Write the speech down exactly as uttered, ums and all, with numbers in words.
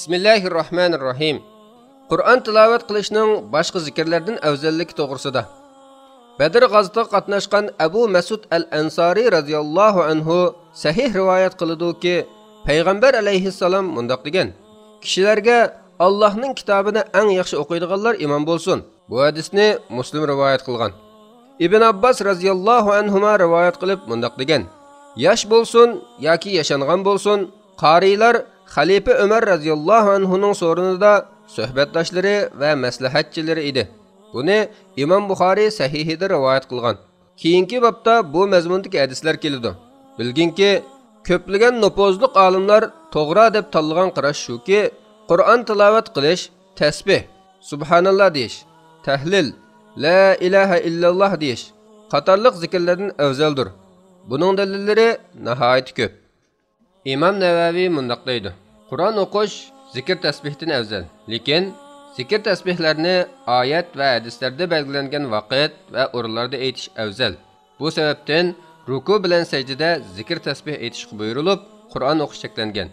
بىسمىللاھىررەھمانىررەھىم. قۇرئان تىلاۋەت قىلىشنىڭ باشقا زىكىرلەردىن ئەۋزەللىكى توغرىسىدا. بەدر غازىتىغا قاتناشقان ئەبۇ مەسئۇد ئەل ئەنسارى رەزىياللاھۇ ئەنھۇ سەھىھ رىۋايەت قىلىدۇكى، پەيغەمبەر ئەلەيھىسسالام مۇنداق دېگەن: «كىشىلەرگە ئاللاھنىڭ كىتابىنى ئەڭ ياخشى ئوقۇيدىغانلار ئىمام بولسۇن.» بۇ ھەدىسنى مۇسلىم رىۋايەت قىلغان. ئىبن ئابباس رەزىياللاھۇ ئەنھۇما رىۋايەت قىلىپ مۇنداق دېگەن: «ياش بولسۇن ياكى ياشانغان بولسۇن، قارىيلار خەلىپە ئۆمەر رەزىياللاھۇ ئەنھۇنىڭ سورۇنىدا سۆھبەتداشلىرى ۋە مەسلىھەتچىلىرى ئىدى.» بۇنى ئىمام بۇخارىي سەھىھىدە رىۋايەت قىلغان. كېيىنكى بابتا بۇ مەزمۇندىكى ھەدىسلەر كېلىدۇ. بىلگىنكى، كۆپلىگەن نوپۇزلۇق ئالىملار توغرا دەپ تاللىغان قاراش شۇكى، قۇرئان تىلاۋەت قىلىش، تەسبىھ، سۇبھاناللا دېيىش، تەھلىل، لا ئىلاھە ئىللاللا دېيىش قاتارلىق زىكىرلەردىن ئەۋزەلدۇر. بۇنىڭ دەلىللىرى ناھايىتى كۆپ. ئىمام نەۋەۋى مۇنداق دەيدۇ: «قۇرئان ئوقۇش زىكىر تەسبىھتىن ئەۋزەل، لېكىن زىكىر تەسبىھلەرنى ئايەت ۋە ھەدىسلەردە بەلگىلەنگەن ۋاقىت ۋە ئورۇنلاردا ئېيتىش ئەۋزەل. بۇ سەۋەبتىن رۇكۇ بىلەن سەجدىدە زىكىر تەسبىھ ئېيتىشقا بۇيرۇلۇپ، قۇرئان ئوقۇش چەكلەنگەن.